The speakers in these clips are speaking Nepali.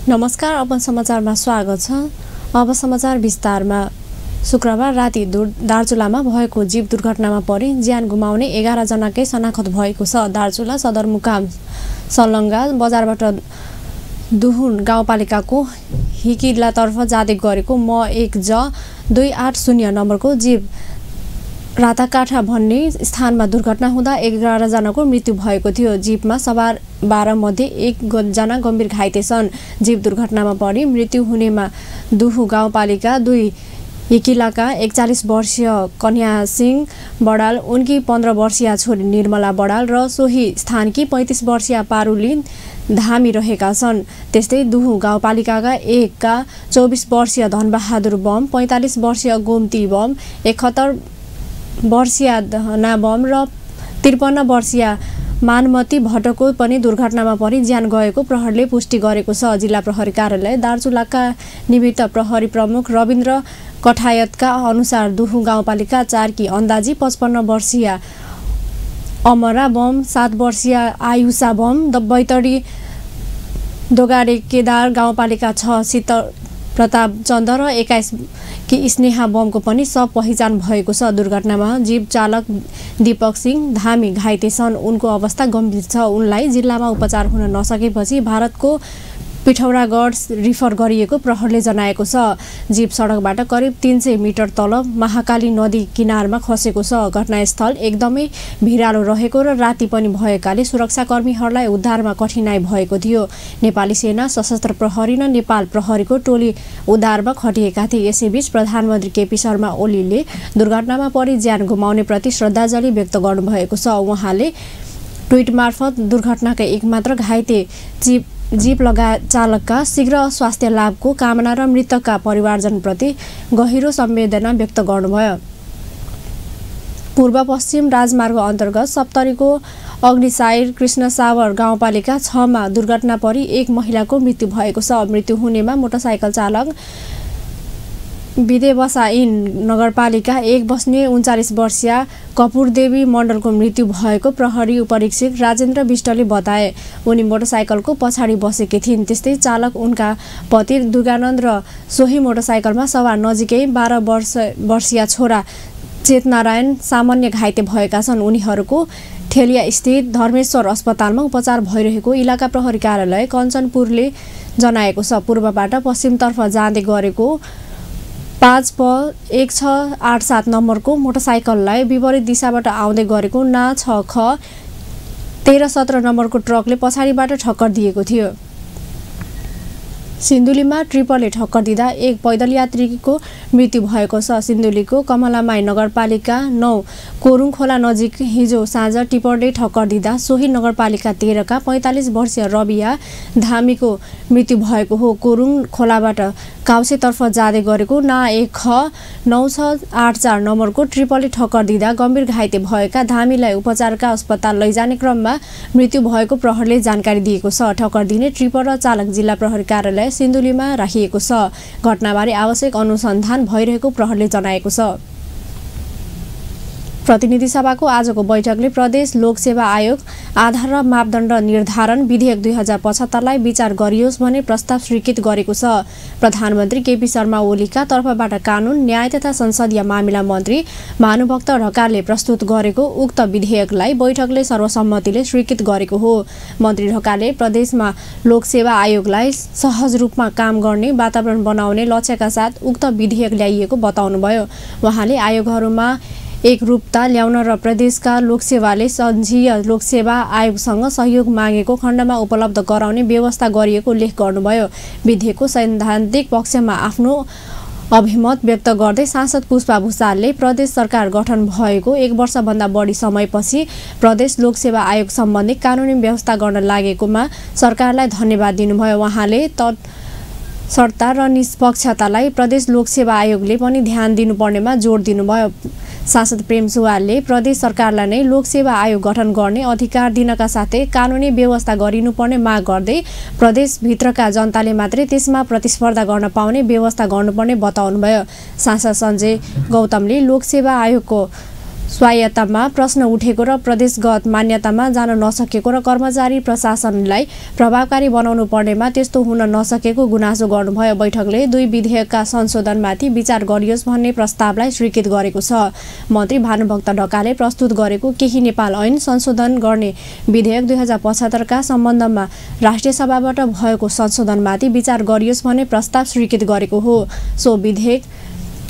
नमस्कार, अपन समाचारमा स्वागत छ। अब समाचार विस्तारमा। शुक्रबार राति दार्चुलामा भएको जीव दुर्घटनामा परि ज्यान गुमाउने 11 जनाकै शनाखत भएको छ। दार्चुला सदरमुकाम सलङ्गा बजारबाट दुहुन गाउँपालिकाको हिकिलातर्फ जाँदै गरेको M1J280 नम्बरको जीव राताकाठा भन्ने स्थानमा दुर्घटना हुँदा 11 जनाको मृत्यु भएको थियो। जीवमा सवार 12 मध्ये 1 जना गम्भीर घाइते छन्। जीव दुर्घटनामा परि मृत्यु हुनेमा दुहु गाउँपालिका 2 हिकिलाका 41 वर्षीय कन्या सिंह बडाल, उनकी 15 वर्षीय छोरी निर्मला बडाल र सोही स्थानकी 35 वर्षीय पारुली धामी रहेका छन्। त्यस्तै दुहु गाउँपालिकाका 1 का 24 वर्षीय धनबहादुर बम, 45 वर्षीय गोमती बम, 71 वर्षीय धना बम र 53 वर्षीय मानमती भट्टको पनि दुर्घटनामा परि ज्यान गएको प्रहरीले पुष्टि गरेको छ। जिल्ला प्रहरी कार्यालय दार्चुलाका निवृत्त प्रहरी प्रमुख रविन्द्र कठायतका अनुसार दुहु गाउँपालिका 4 की अन्दाजी 55 वर्षीय अमरा बम, 7 वर्षीय आयुषा बम, बैतडी दोगाडे केदार गाउँपालिका 6 शीतल प्रताप चन्द र 21 की स्नेहा बमको पनि सब पहिचान भएको छ। दुर्घटनामा जीव चालक दीपक सिंह धामी घाइते छन्। उनको अवस्था गम्भीर छ। उनलाई जिल्लामा उपचार हुन नसकेपछि भारतको पिठौरागढ रिफर गरिएको प्रहरीले जनाएको छ। जीव सडकबाट करिब 300 मिटर तल महाकाली नदी किनारमा खसेको छ। घटनास्थल एकदमै भिरालो रहेको र राति पनि भएकाले सुरक्षाकर्मीहरूलाई उद्धारमा कठिनाई भएको थियो। नेपाली सेना, सशस्त्र प्रहरी र नेपाल प्रहरीको टोली उद्धारमा खटिएका थिए। यसैबीच प्रधानमन्त्री केपी शर्मा ओलीले दुर्घटनामा परि ज्यान गुमाउने प्रति श्रद्धाञ्जली व्यक्त गर्नुभएको छ। उहाँले ट्विट मार्फत दुर्घटनाका एकमात्र घाइते जीप लगायत चालकका शीघ्र स्वास्थ्य लाभको कामना र मृतकका परिवारजनप्रति गहिरो संवेदना व्यक्त गर्नुभयो। पूर्व पश्चिम राजमार्ग अन्तर्गत सप्तरीको अग्निसायर कृष्णसावर गाउँपालिका 6 मा दुर्घटना परि 1 महिलाको मृत्यु भएको छ। मृत्यु हुनेमा मोटरसाइकल चालक विदेवसायन नगरपालिका 1 बस्ने 39 वर्षीय कपुरदेवी मण्डलको मृत्यु भएको प्रहरी उपरीक्षक राजेन्द्र विष्टले बताए। उनी मोटरसाइकलको पछाडि बसेकी थिइन्। त्यस्तै चालक, उनका पति दुर्गानन्द र सोही मोटरसाइकलमा सवार नजिकै 12 वर्षीय छोरा चेतनारायण सामान्य घाइते भएका छन्। उनीहरूको ठेलिया स्थित धर्मेश्वर अस्पतालमा उपचार भइरहेको इलाका प्रहरी कार्यालय कञ्चनपुरले जनाएको छ। पूर्वबाट पश्चिमतर्फ जाँदै गरेको 5P1687 नम्बरको मोटरसाइकललाई विपरीत दिशाबाट आउँदै गरेको ना 6ख 1317 नम्बरको ट्रकले पछाडिबाट ठक्कर दिएको थियो। सिन्धुलीमा ट्रिपरले ठक्कर दिँदा 1 पैदल यात्रीको मृत्यु भएको छ। सिन्धुलीको कमलामाई नगरपालिका 9 कोरुङ खोला नजिक हिजो साँझ टिपरले ठक्कर दिँदा सोही नगरपालिका 13 का 45 वर्षीय रबिया धामीको मृत्यु भएको हो। कोरुङ खोलाबाट काउसेतर्फ जाँदै गरेको ना 1ख 9684 नम्बरको ट्रिपलले ठक्कर दिँदा गम्भीर घाइते भएका धामीलाई उपचारका अस्पताल लैजाने क्रममा मृत्यु भएको प्रहरीले जानकारी दिएको छ। ठक्कर दिने ट्रिपर र चालक जिल्ला प्रहरी कार्यालय सिन्धुलीमा राखिएको छ। घटनाबारे आवश्यक अनुसन्धान भइरहेको प्रहरीले जनाएको छ। प्रतिनिधि सभाको आजको बैठकले प्रदेश लोकसेवा आयोग आधार र मापदण्ड निर्धारण विधेयक 2075 लाई विचार गरियोस् भन्ने प्रस्ताव स्वीकृत गरेको छ। प्रधानमन्त्री केपी शर्मा ओलीका तर्फबाट कानून, न्याय तथा संसदीय मामिला मन्त्री भानुभक्त ढकालले प्रस्तुत गरेको उक्त विधेयकलाई बैठकले सर्वसम्मतिले स्वीकृत गरेको हो। मन्त्री ढकालले प्रदेशमा लोकसेवा आयोगलाई सहज रूपमा काम गर्ने वातावरण बनाउने लक्ष्यका साथ उक्त विधेयक ल्याइएको बताउनुभयो। उहाँले आयोगहरूमा एकरूपता ल्याउन र प्रदेशका लोकसेवाले सञ्घीय लोकसेवा आयोगसँग सहयोग मागेको खण्डमा उपलब्ध गराउने व्यवस्था गरिएको उल्लेख गर्नुभयो। विधेयकको सैद्धान्तिक पक्षमा आफ्नो अभिमत व्यक्त गर्दै सांसद पुष्पा भुसालले प्रदेश सरकार गठन भएको 1 वर्षभन्दा बढी समयपछि प्रदेश लोकसेवा आयोग सम्बन्धी कानुनी व्यवस्था गर्न लागेकोमा सरकारलाई धन्यवाद दिनुभयो। उहाँले तटस्थता र निष्पक्षतालाई प्रदेश लोकसेवा आयोगले पनि ध्यान दिनुपर्नेमा जोड दिनुभयो। सांसद प्रेम सुवालले प्रदेश सरकारलाई नै लोकसेवा आयोग गठन गर्ने अधिकार दिनका साथै कानुनी व्यवस्था गरिनुपर्ने माग गर्दै प्रदेशभित्रका जनताले मात्रै त्यसमा प्रतिस्पर्धा गर्न पाउने व्यवस्था गर्नुपर्ने बताउनुभयो। सांसद सञ्जय गौतमले लोकसेवा आयोगको स्वायत्तमा प्रश्न उठेको र प्रदेशगत मान्यतामा जान नसकेको र कर्मचारी प्रशासनलाई प्रभावकारी बनाउनु पर्नेमा त्यस्तो हुन नसकेको गुनासो गर्नुभयो। बैठकले दुई विधेयकका संशोधनमाथि विचार गरियोस् भन्ने प्रस्तावलाई स्वीकृत गरेको छ। मन्त्री भानुभक्त ढकालले प्रस्तुत गरेको केही नेपाल ऐन संशोधन गर्ने विधेयक 2075 का सम्बन्धमा राष्ट्रिय सभाबाट भएको संशोधनमाथि विचार गरियोस् भन्ने प्रस्ताव स्वीकृत गरेको हो। सो विधेयक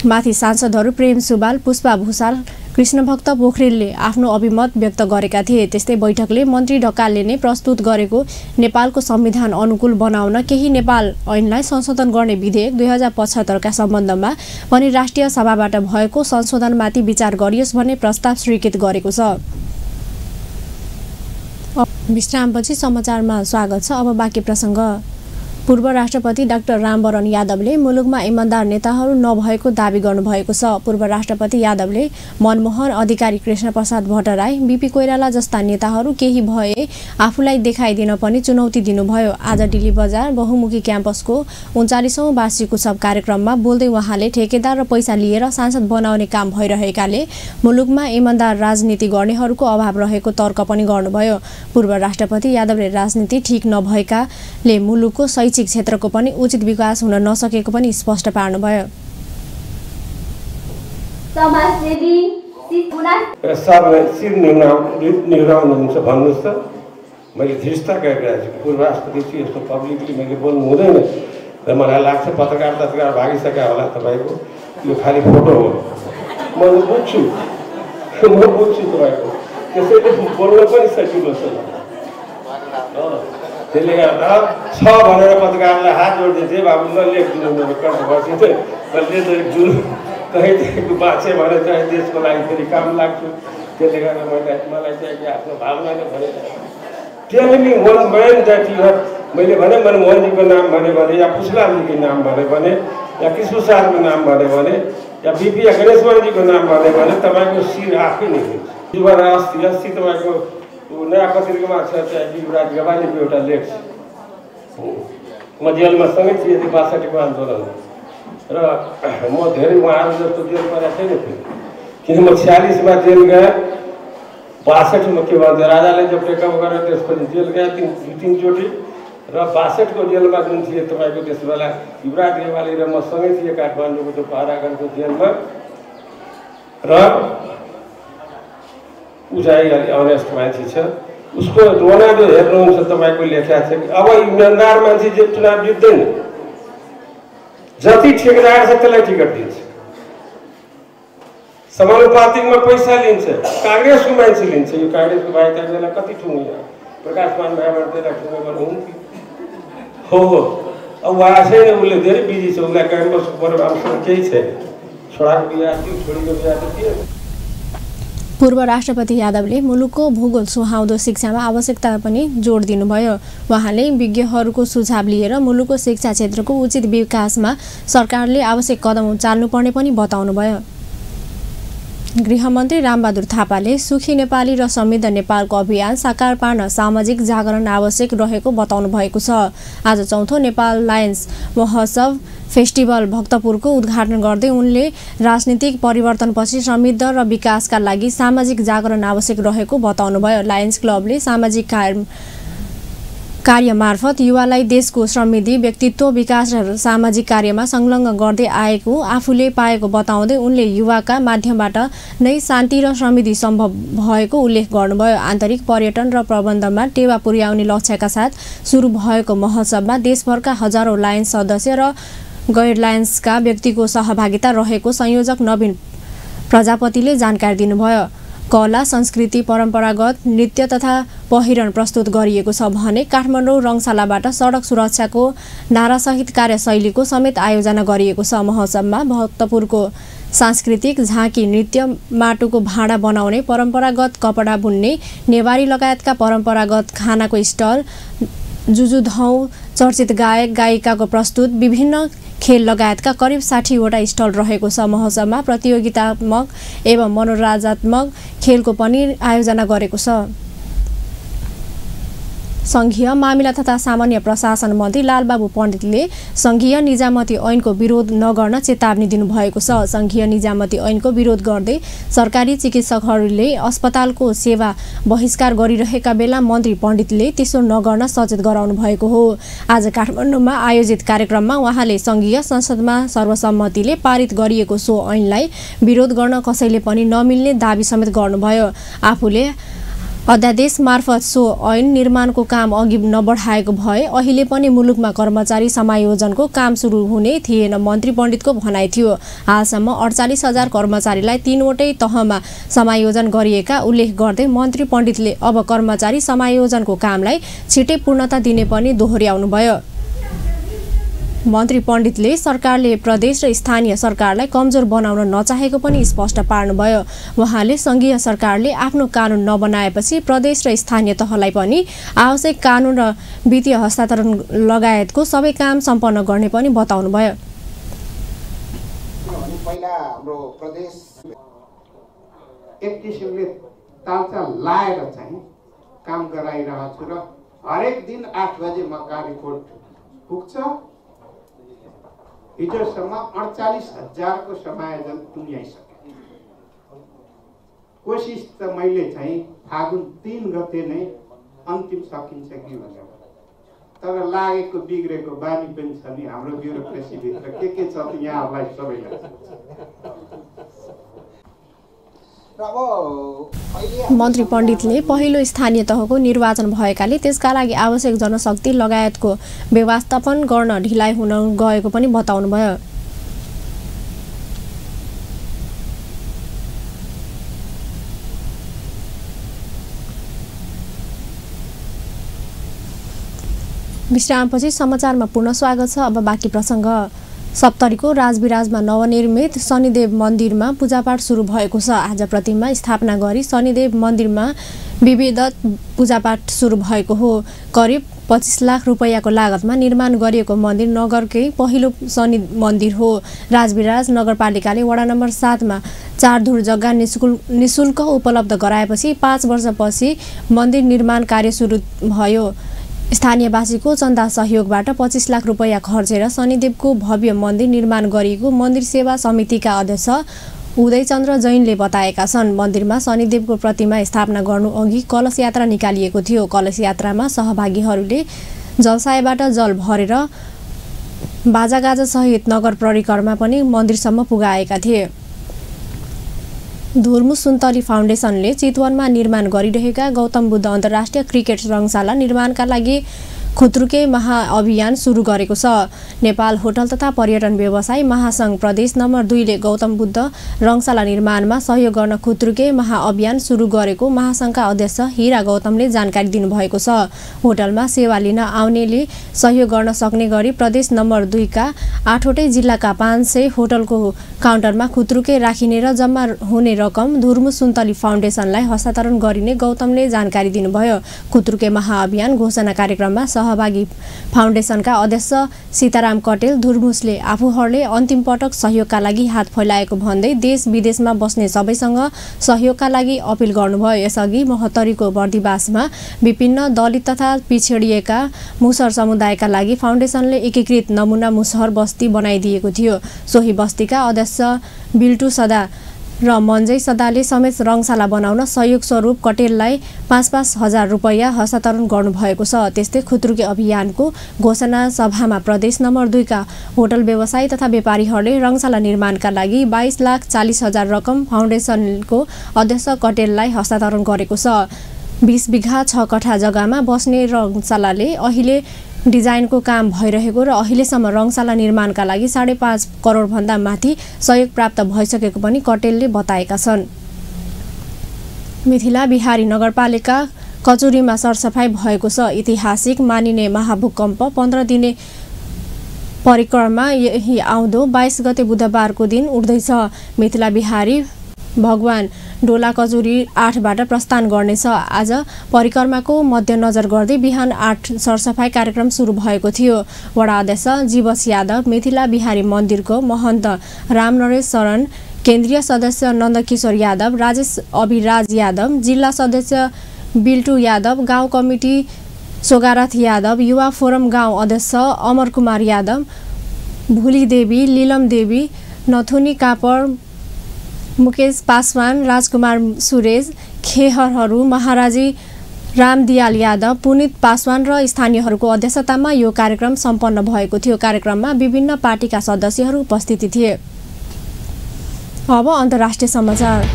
माथि सांसदहरू प्रेम सुवाल, पुष्पा भूषाल, कृष्णभक्त पोखरेलले आफ्नो अभिमत व्यक्त गरेका थिए। त्यस्तै बैठकले मन्त्री ढकालले नै प्रस्तुत गरेको नेपालको संविधान अनुकूल बनाउन केही नेपाल ऐनलाई संशोधन गर्ने विधेयक 2075 का सम्बन्धमा पनि राष्ट्रिय सभाबाट भएको संशोधनमाथि विचार गरियोस् भन्ने प्रस्ताव स्वीकृत गरेको छ। विश्रामपछि समाचारमा स्वागत छ। अब बाँकी प्रसङ्ग। पूर्व राष्ट्रपति डाक्टर रामवरण यादवले मुलुकमा इमान्दार नेताहरू नभएको दाबी गर्नुभएको छ। पूर्व राष्ट्रपति यादवले मनमोहन अधिकारी, कृष्ण प्रसाद भट्टराई, बीपी कोइराला जस्ता नेताहरू केही भए आफूलाई देखाइदिन पनि चुनौती दिनुभयो। आज डिल्ली बजार बहुमुखी क्याम्पसको 39औं वार्षिक उत्सव कार्यक्रममा बोल्दै उहाँले ठेकेदार र पैसा लिएर सांसद बनाउने काम भइरहेकाले मुलुकमा इमान्दार राजनीति गर्नेहरूको अभाव रहेको तर्क पनि गर्नुभयो। पूर्व राष्ट्रपति यादवले राजनीति ठिक नभएकाले मुलुकको शैक्षिक क्षेत्रको पनि उचित विकास हुन नसकेको पनि स्पष्ट पार्नुभयो। निहुराउनुहुन्छ भन्नुहोस् त। मैले धृष्टता गरेर पूर्व राष्ट्रपति यस्तो पब्लिकली मैले बोल्नु हुँदैन र मलाई लाग्छ पत्रकार भागिसक्यो होला तपाईँको। यो खालि फोटो हो। म बुझ्छु तपाईँको, त्यसैले बोल्न पनि सकिलो छ। त्यसले गर्दा छ भनेर पत्रकारलाई हात जोडिदिन्थे, बाबु ल लेखिदिनु मेरो कन्ट्रोभर्सी चाहिँ लेखिदिनु, कहीँ देखेको बाँचे भने चाहिँ देशको लागि फेरि काम लाग्छु। त्यसले गर्दा मलाई चाहिँ आफ्नो भावनाले भने tell me one man that you have. मैले भने मनमोहनजीको नाम भने या पुष्पलालजीको नाम भने या कृष्ण सारको नाम भने या बिपी या गणेशवरजीको नाम भने तपाईँको शिर आफै निस्किन्छ। युवा अस्ति तपाईँको नयाँ पत्रिकामा छ चाहिँ युवराज गवालीको एउटा लेख छ। म जेलमा सँगै थिएँ 62 को आन्दोलन र म धेरै उहाँहरू जस्तो जेल परेको छैन थिएँ, किन म 46 मा जेल गएँ। 62 मा के भन्छ राजाले जब टेकअप गरेर त्यसपछि जेल गएँ 3 चोटि र 62 को जेलमा जुन थिए तपाईँको त्यस बेला युवराज गवाली र म सँगै थिएँ काठमाडौँको त्यो पारागढको जेलमा। र ऊ चाहिँ अलि अनेस्ट मान्छे छ। उसको रोनाल्डो हेर्नुहुन्छ तपाईँको लेखा छ कि अब इमान्दार मान्छे जे चुनाव जित्दैन, जति ठेकेदार छ त्यसलाई टिकट दिन्छ, समानुपातिकमा पैसा लिन्छ, काङ्ग्रेसको मान्छे लिन्छ। यो काङ्ग्रेसको भाइ तपाईँलाई कति ठुङ्गो प्रकाशमान भाइबाट त्यसलाई ठुङ्गो गर्नुहुन्थ्यो हो। अब उहाँ छैन, उसले धेरै बिजी छ, उसलाई क्याम्पसको प्रोग्रामसँग केही छैन। छोराको बिहा थियो, छोरीको बिहा त थियो। पूर्व राष्ट्रपति यादवले मुलुकको भूगोल सुहाउँदो शिक्षामा आवश्यकता पनि जोड दिनुभयो। उहाँले विज्ञहरूको सुझाव लिएर मुलुकको शिक्षा क्षेत्रको उचित विकासमा सरकारले आवश्यक कदम चाल्नुपर्ने पनि बताउनुभयो। गृहमन्त्री रामबहादुर थापाले सुखी नेपाली र समृद्ध नेपालको अभियान साकार पार्न सामाजिक जागरण आवश्यक रहेको बताउनु भएको छ। आज चौथो नेपाल लायन्स महोत्सव फेस्टिभल भक्तपुरको उद्घाटन गर्दै उनले राजनीतिक परिवर्तनपछि समृद्ध र विकासका लागि सामाजिक जागरण आवश्यक रहेको बताउनुभयो। लायन्स क्लबले सामाजिक कार्य मार्फत युवालाई देशको समृद्धि, व्यक्तित्व विकास र सामाजिक कार्यमा संलग्न गर्दै आएको आफूले पाएको बताउँदै उनले युवाका माध्यमबाट नै शान्ति र समृद्धि सम्भव भएको उल्लेख गर्नुभयो। आन्तरिक पर्यटन र प्रबन्धनमा टेवा पुर्याउने लक्ष्यका साथ सुरु भएको महोत्सवमा देशभरका हजारौं लायन्स सदस्य र गैर लायन्सका व्यक्तिको सहभागिता रहेको संयोजक नवीन प्रजापतिले जानकारी दिनुभयो। कला, संस्कृति, परम्परागत नृत्य तथा पहिरन प्रस्तुत गरिएको छ भने काठमाडौँ रङशालाबाट सडक सुरक्षाको नारासहित कार्यशैलीको समेत आयोजना गरिएको छ। महोत्सवमा भक्तपुरको सांस्कृतिक झाँकी, नृत्य, माटोको भाँडा बनाउने, परम्परागत कपडा बुन्ने, नेवारी लगायतका परम्परागत खानाको स्टल, जुजुधौँ, चर्चित गायक गायिकाको प्रस्तुत, विभिन्न खेल लगायतका करिब 60 वटा स्टल रहेको छ। महोत्सवमा प्रतियोगितात्मक एवं मनोरञ्जनात्मक खेलको पनि आयोजना गरेको छ। संघीय मामिला तथा सामान्य प्रशासन मन्त्री लालबाबु पण्डितले संघीय निजामती ऐनको विरोध नगर्न चेतावनी दिनुभएको छ। संघीय निजामती ऐनको विरोध गर्दै सरकारी चिकित्सकहरूले अस्पतालको सेवा बहिष्कार गरिरहेका बेला मन्त्री पण्डितले त्यसो नगर्न सचेत गराउनु भएको हो। आज काठमाडौँमा आयोजित कार्यक्रममा उहाँले संघीय संसदमा सर्वसम्मतिले पारित गरिएको सो ऐनलाई विरोध गर्न कसैले पनि नमिल्ने दाबी समेत गर्नुभयो। आफूले अध्यादेश मार्फत सो ऐन निर्माणको काम अघि नबढाएको भए अहिले पनि मुलुकमा कर्मचारी समायोजनको काम सुरु हुने थिएन मन्त्री पण्डितको भनाइ थियो। हालसम्म 48,000 कर्मचारीलाई 3वटै तहमा समायोजन गरिएका उल्लेख गर्दै मन्त्री पण्डितले अब कर्मचारी समायोजनको कामलाई छिटै पूर्णता दिने पनि दोहोर्याउनुभयो। मन्त्री पण्डितले सरकारले प्रदेश र स्थानीय सरकारलाई कमजोर बनाउन नचाहेको पनि स्पष्ट पार्नुभयो। उहाँले संघीय सरकारले आफ्नो कानुन नबनाएपछि प्रदेश र स्थानीय तहलाई पनि आवश्यक कानुन र वित्तीय हस्तान्तरण लगायतको सबै काम सम्पन्न गर्ने पनि बताउनुभयो। पहिला हाम्रो प्रदेश एक किसिमले तालचाल लाएर चाहिँ काम गराइरहेको छु र हरेक दिन 8 बजे मका रिपोर्ट पुग्छ। हिजोसम्म 48,000 को समायोजन टुङ्ग्याइसके। कोसिस त मैले चाहिँ फागुन 3 गते नै अन्तिम सकिन्छ कि भनेर, तर लागेको बिग्रेको बानी पनि छ नि हाम्रो ब्युरोक्रेसी भित्र के छ त यहाँहरूलाई सबैलाई। मन्त्री पण्डितले पहिलो स्थानीय तहको निर्वाचन भएकाले त्यसका लागि आवश्यक जनशक्ति लगायतको व्यवस्थापन गर्न ढिलाइ हुन गएको पनि बताउनुभयो। विश्रामपछि समाचारमा पुनः स्वागत छ। अब बाँकी प्रसङ्ग। सप्तरीको राजविराजमा नवनिर्मित शनिदेव मन्दिरमा पूजापाठ सुरु भएको छ। आज प्रतिमा स्थापना गरी शनिदेव मन्दिरमा विविध पूजापाठ सुरु भएको हो। करिब 25 लाख रुपैयाँको लागतमा निर्माण गरिएको मन्दिर नगरकै पहिलो शनि मन्दिर हो। राजविराज नगरपालिकाले वडा नम्बर 7 मा 4 धुर जग्गा निशुल्क उपलब्ध गराएपछि 5 वर्षपछि मन्दिर निर्माण कार्य सुरु भयो। स्थानीयवासीको चन्दा सहयोगबाट 25 लाख रुपैयाँ खर्चेर शनिदेवको भव्य मन्दिर निर्माण गरिएको मन्दिर सेवा समितिका अध्यक्ष उदयचन्द्र जैनले बताएका छन्। मन्दिरमा शनिदेवको प्रतिमा स्थापना गर्नु अघि कलश यात्रा निकालिएको थियो। कलश यात्रामा सहभागीहरूले जलसायबाट जल भरेर बाजागाजा सहित नगर परिक्रमा पनि मन्दिरसम्म पुगाएका थिए। धुर्मु सुन्तली फाउन्डेसनले चितवनमा निर्माण गरिरहेका गौतम बुद्ध अन्तर्राष्ट्रिय क्रिकेट रङशाला निर्माणका लागि खुत्रुके महाअभियान सुरु गरेको छ। नेपाल होटल तथा पर्यटन व्यवसाय महासंघ प्रदेश नम्बर 2 ले गौतम बुद्ध रङशाला निर्माणमा सहयोग गर्न खुत्रुके महाअभियान सुरु गरेको महासंघका अध्यक्ष हिरा गौतमले जानकारी दिनुभएको छ। होटलमा सेवा लिन आउनेले सहयोग गर्न सक्ने गरी प्रदेश नम्बर 2 का 8वटै जिल्लाका 500 होटलको काउन्टरमा खुत्रुके राखिने र जम्मा हुने रकम धुर्मु सुन्तली फाउन्डेसनलाई हस्तान्तरण गरिने गौतमले जानकारी दिनुभयो। खुत्रुके महाअभियान घोषणा कार्यक्रममा सहभागी फाउन्डेसनका अध्यक्ष सीताराम कटेल धुर्मुसले आफूहरूले अन्तिम पटक सहयोगका लागि हात फैलाएको भन्दै देश विदेशमा बस्ने सबैसँग सहयोगका लागि अपील गर्नुभयो। यसअघि महोत्तरीको बर्दिवासमा विभिन्न दलित तथा पिछडिएका मुसहर समुदायका लागि फाउन्डेसनले एकीकृत नमुना मुसहर बस्ती बनाइदिएको थियो। सोही बस्तीका अध्यक्ष बिल्टु सदा र मन्जय सदाले समेत रङशाला बनाउन सहयोग स्वरूप कटेललाई 5-5 हजार रुपैयाँ हस्तान्तरण गर्नुभएको छ। त्यस्तै खुत्रुके अभियानको घोषणा सभामा प्रदेश नम्बर 2 का होटल व्यवसायी तथा व्यापारीहरूले रङशाला निर्माणका लागि 22,40,000 रकम फाउन्डेसनको अध्यक्ष कटेललाई हस्तान्तरण गरेको छ। 20 बिघा 6 कठा जग्गामा बस्ने रङशालाले अहिले डिजाइनको काम भइरहेको र अहिलेसम्म रङशाला निर्माणका लागि 5.5 करोड भन्दा माथि सहयोग प्राप्त भइसकेको पनि कटेलले बताएका छन्। मिथिला बिहारी नगरपालिका कचुरीमा सरसफाई भएको छ। ऐतिहासिक मानिने महाभूकम्प 15 दिने परिक्रमा यही आउँदो 22 गते बुधबारको दिन उठ्दैछ। मिथिला बिहारी भगवान डोला कचुरी 8 बाट प्रस्थान गर्नेछ। आज परिक्रमाको मध्यनजर गर्दै बिहान 8 सरसफाई कार्यक्रम सुरु भएको थियो। वडा अध्यक्ष जीवस यादव, मिथिला बिहारी मन्दिरको महन्त रामनरेश शरण, केन्द्रीय सदस्य नन्दकिशोर यादव, राजेश अभिराज यादव, जिल्ला सदस्य बिल्टु यादव, गाउँ कमिटी सोगारथ यादव, युवा फोरम गाउँ अध्यक्ष अमर कुमार यादव, भुली देवी, लीलम देवी, नथुनी कापर, मुकेश पासवान, राजकुमार सुरेश, खेहरहरू, महाराजी रामदियाल यादव, पुनित पासवान र स्थानीयहरूको अध्यक्षतामा यो कार्यक्रम सम्पन्न भएको थियो। कार्यक्रममा विभिन्न पार्टीका सदस्यहरू उपस्थित थिए। अब अन्तर्राष्ट्रिय समाचार।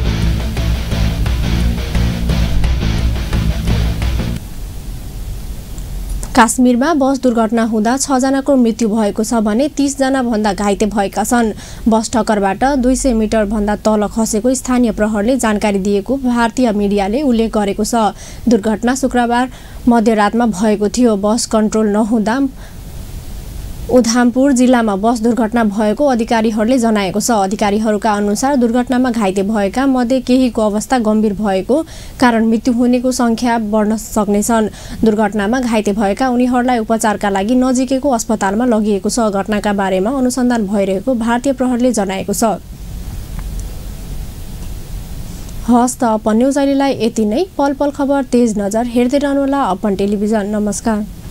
काश्मीरमा बस दुर्घटना हुँदा 6 जनाको मृत्यु भएको छ भने 30 जना भन्दा घाइते भएका छन्। बस ठक्करबाट 200 मिटर भन्दा तल खसेको स्थानीय प्रहरले जानकारी दिएको भारतीय मिडियाले उल्लेख गरेको छ। दुर्घटना शुक्रबार मध्यरातमा भएको थियो। बस कन्ट्रोल नहुँदा उधमपुर जिल्लामा बस दुर्घटना भएको अधिकारीहरूले जनाएको छ। अधिकारीहरूका अनुसार दुर्घटनामा घाइते भएका मध्ये केहीको अवस्था गम्भीर भएको कारण मृत्यु हुनेको संख्या बढ्न सक्नेछन्। दुर्घटनामा घाइते भएका उनीहरूलाई उपचारका लागि नजिकैको अस्पतालमा लगिएको छ। घटनाका बारेमा अनुसन्धान भइरहेको भारतीय प्रहरले जनाएको छ। हस्त अपन न्युज अहिलेलाई यति नै। पल पल खबर तेज नजर हेर्दै रहनुहोला अपन टेलिभिजन। नमस्कार।